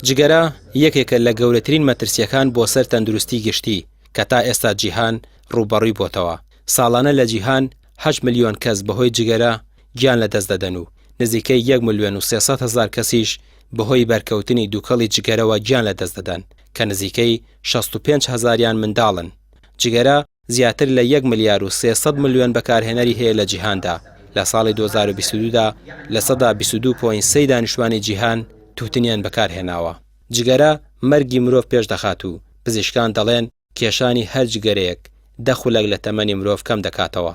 جگەرە یەکێکە لە گەورەترین مەترسییەکان بۆ سەر تەندروستی گشتی کە تا ئێستا جیهان ڕووبەڕووی بۆتەوە، ساڵانە لە جیهان 8 ملیۆن کەس بەهۆی جگەرە گیان لەدەست دەدەن و نزیکەی 1 ملیۆن و 300 هەزار کەسیش بەهۆی بەرکەوتنی دووکەڵی جگەرەوە گیان لەدەست دەدەن کە نزیکەی 65 هەزاریان منداڵن. جگەرە زیاتر لە یەک ملیار و 300 ملیۆن بەکارهێنەری هەیە لە جیهاندا، لە ساڵی 2022 دا 22.3 لە دانیشتوانی جیهان تووتنیان بەکارهێناوە. جگەرە مەرگی مرۆڤ پێشدەخات و پزیشکان دەڵێن کێشانی هەر جگەرەیەک دە خولەک لە تەمەنی مرۆڤ کەم دەکاتەوە.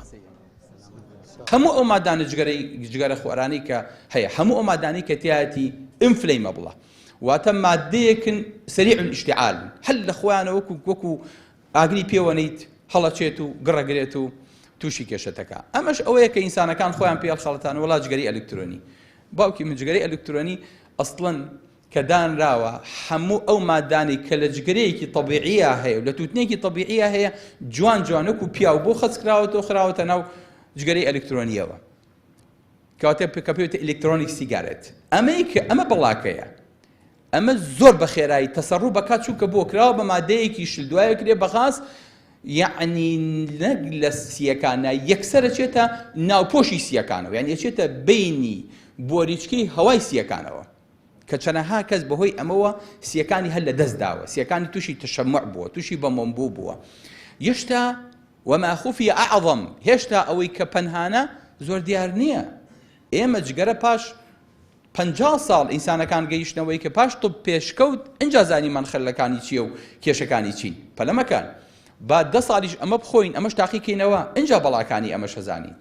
هەموو ئەو مادانە جگەرەی جگەرە خۆرانەی کە هەیە هەموو ئەو مادانەی کە تیایەتی inflammable ە واتە مادەیەکن سریع الاشتعال هەر لە خۆیانە وەکو وەکو ئاگری پێوەنیت هەڵەچێت و گڕەگرێت و تووشی کێشەتەکە ئەمەش ئەوەیە کە ئینسانەکان خۆیان پێ هەڵخەڵەتان وڵا جگەری ئەلکترۆنی باوکی من جگەری ئەلکترۆنی ئەسڵەن کە دانراوە هەموو ئەو مادانەی کە لە جگەرەیەکی تەبیعییا هەیە و لە تووتنێکی تەبیعییا هەیە جوان جوان وەکو پیاو بۆ خەست کراوەتەوە خراوەتە ناو جگەرەی ئەلکترۆنیەوە کەواتە کە پێوتە electronic cigarette ئەمەی کە ئەمە بەڵاکەیە ئەمە زۆر بە خێرایی تەسەڕوو بەکات چونکە بۆ کراوە بە مادەیەکی شل دوایە کرێ بە غاز یعنی نەک لە سیەکانە یەکسەر ئەچێتە ناوپۆشی سیەکانەوە یعنی ئەچێتە بینی بۆریچکەی هەوای سیەکانەوە کە چەنەها کەس بەهۆی ئەمەوە سیەکانی هەر لە دەست داوە سیەکانی تووشی تشەمع بووە تووشی بەمۆمبوو بووە یشتا وما خفی اعظم هێشتا ئەوەی کە پەنهانە زۆر دیار نییە ئێمە جگەرە پاش 50 ساڵ ئینسانەکان گەیشتنەوەی کە پاش طب پێشکەوت ئینجا زانیمان خەلەکانی چییە و کێشەکانی چین پەلەمەکان با دە ساڵیش ئەمە بخۆین ئەمەش تاقیکەینەوە ئینجا بەڵاکانی ئەمەش هەزانین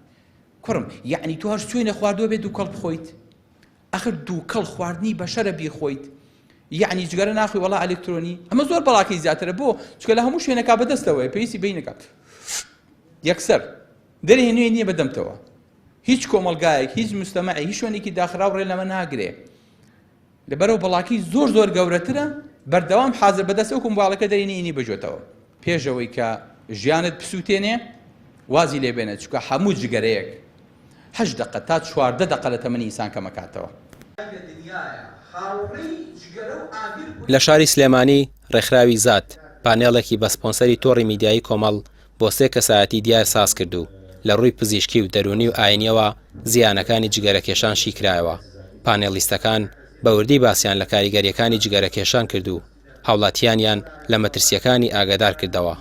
کوڕم یعنی تۆ هەر سوێ نەخواردووە بێ دووکەڵ بخۆیت ئەخر دووکەڵ خواردنی بەشەرە بیخۆیت یەعنی جگەرە ناخۆی وەڵا ئەلکترۆنی ئەمە زۆر بەڵاکەی زیاترە بۆ چکە لە هەموو شوێنەکە بەدەستەوەی پێویستی بینەکات یەکسەر دەرێ نوێ نییە بەدەمتەوە هیچ کۆمەلگایەک هیچ مستەمەعی هیچ شوێنێکی داخراو ڕێ لەمە ناگرێ لەبەرەوە بەڵاکی زۆر زۆر گەورەترە بەردەوام حاضر بەدەست ئەو کۆمباڵەکە دەرینی بەجۆتەوە پێشەوەی کە ژیانت بسووتێنێ وازی لێ بێنە چونکە هەموو جگەرەیەک هەشت دەقە تا 14 دەقە لە تەمەنی ئینسان کەمەکاتەوە. لە شاری سلێمانی ڕێکخراوی زات پانێڵێکی بە سپۆنسەری تۆڕی میدیایی کۆمەڵ بۆ سێ کەسایەتی دیار سازکرد و لە ڕووی پزیشکی و دەروونی و ئاینیەوە زیانەکانی جگەرەکێشان شیکرایەوە، پانێڵیستەکان بە وردی باسیان لە کاریگەرییەکانی جگەرەکێشان کرد و هاوڵاتیانیان لە مەترسییەکانی ئاگادار کردەوە.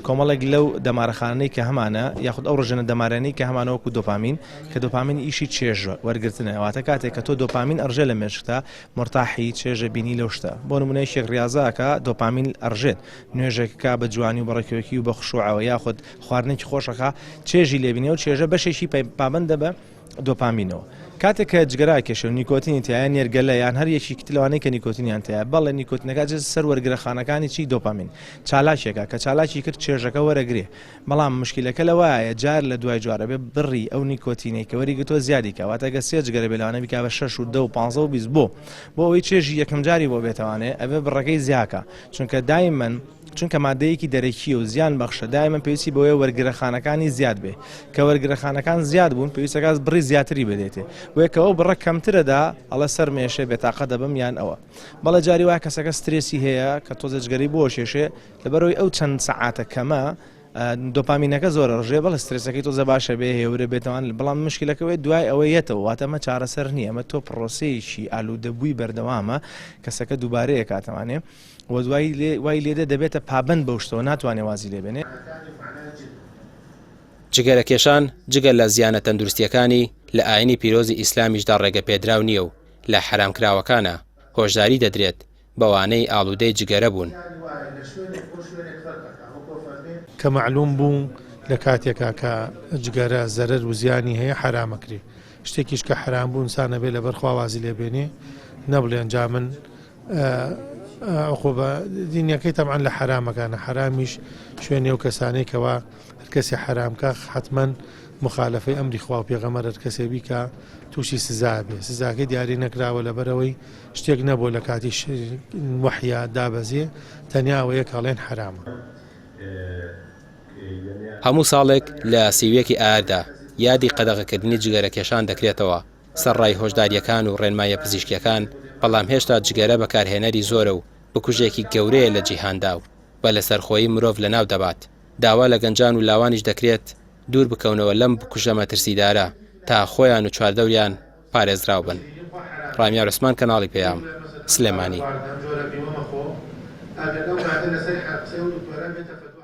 کۆمەڵێک لەو دەمارەخانەی کە هەمانە یاخود ئەو ڕژێنە دەمارانەی کە هەمانە وەکو دۆپامین کە دۆپامین ئیشی چێژ وەرگرتنە واتە کاتێک کە تۆ دۆپامین ئەڕژێ لە مێشکتا مورتاحی چێژە بینی لەو شتە بۆ نمونە یەکێک ڕیازە ئەکا دۆپامین ئەڕژێت نوێژێک کا بە جوانی و بە ڕێکوێکی و بە خشوعەوە یاخود خواردنێکی خۆشەکە چێژی لێبینێ و چێژە بەشێکی پابەندە بە دۆپامینەوە. کاتێک کە جگەرە ئەکێشێ و نیکۆتینی تیایە نێرگەلە یان هەر یەکێکی تر لەوانەی کە نیکۆتینیان تیایە بەڵێ نیکۆتینەکە ئەچێتە سەر وەرگرەخانەکانی چی دۆپامین چالاکێکە کە چالاکی کرد چێژەکە وەرەگرێ بەڵام مشکیلەکە لەوایە جار لە دوای جوار ئەبێ بڕی ئەو نیکۆتینەی کە وەریگرتووە زیادی کا واتە گەر سێ جگەرە بێ لەوانە بیکا بە شەش و دە و پانزە و 20 بۆ بۆ ئەوەی چێژی یەکەم جاری بۆ بێتەوانێ ئەبێ بڕەکەی زیاکا چونکە دایمەن چونکە مادەیەکی دەرەکییە و زیان بەخشە دایمەن پێویستی بەوەیە وەرگرەخانەکانی زیاد بێ کە وەرگرەخانەکان زیاد بوون پێویستەکە بڕی زیاتری بدەیتێ بۆیە کە ئەو بڕە کەمترەدا ئەڵێ سەر مێشێ بێتاقە دەبم یان ئەوە بەڵێ جاری وایە کەسەکە سترێسی هەیە کە تۆزێ جگەرەی بۆ کێشێ لەبەرەوەی ئەو چەند سەعاتە کەمە دۆپامینەکە زۆر ڕژێ بەڵێ سترێسەکەی تۆزە باشە بێ هێورە بێتەوان بەڵام مشکلەکەوەی دوای ئەوە یەتەوە واتە ئەمە چارەسەر نییە ئەمە تۆ پرۆسەیەکی ئالوودەبووی بەردەوامە کەسەکە دووبارەیە کاتەوانێ و دوایی لێ وای لێدێ دەبێتە پابەند بەو شتەوە ناتوانێ وازی لێ بێنێ. جگەرەکێشان جگە لە زیانە تەندروستییەکانی، لە ئاینی پیرۆزی ئیسلامیشدا ڕێگەپێدراو نییە و لە حەرامکراوەکانە، هۆشداری دەدرێت بەوانەی ئاڵوودەی جگەرە بوون. کە مەعلوم بوو لە کاتێکا کە جگەرە زەرەر و زیانی هەیە حەرام ئەکرێ شتێکیش کە حەرام بوو ئینسان ئەبێ لەبەر خوا وازی لێ بێنێ نەبڵێن جا من عقوبە دینیەکەی تەبعەن لە حەرامەکانە حەرامیش شوێنی ئەو کەسانەی کەوا هەرکەسێ حەرام کا حەتمەن مخالفەی ئەمری خوا و پێغەمبەر هەرکەسێ بیکا تووشی سزا بێ سزاکەی دیاری نەکراوە لەبەرەوەی شتێک نەبووە لە کاتی وەحیا دابەزێ تەنیا ئەوەیە کە ئەڵێن حەرامە. هەموو ساڵێک لە 31 ی ئایاردا یادی قەدەغەکردنی جگەرەکێشان دەکرێتەوە. سەرڕای هۆشدارییەکان و ڕێنماییە پزیشکییەکان، بەڵام هێشتا جگەرە بەکارهێنەری زۆرە و بکوژێکی گەورەیە لە جیهاندا و بە لەسەرخۆیی مرۆڤ لەناو دەبات. داوا لە گەنجان و لاوانیش دەکرێت دوور بکەونەوە لەم بکوژە مەترسیدارە تا خۆیان و چواردەوریان پارێزراو بن. ڕامیار عوسمان کەناڵی پەیام، سلێمانی.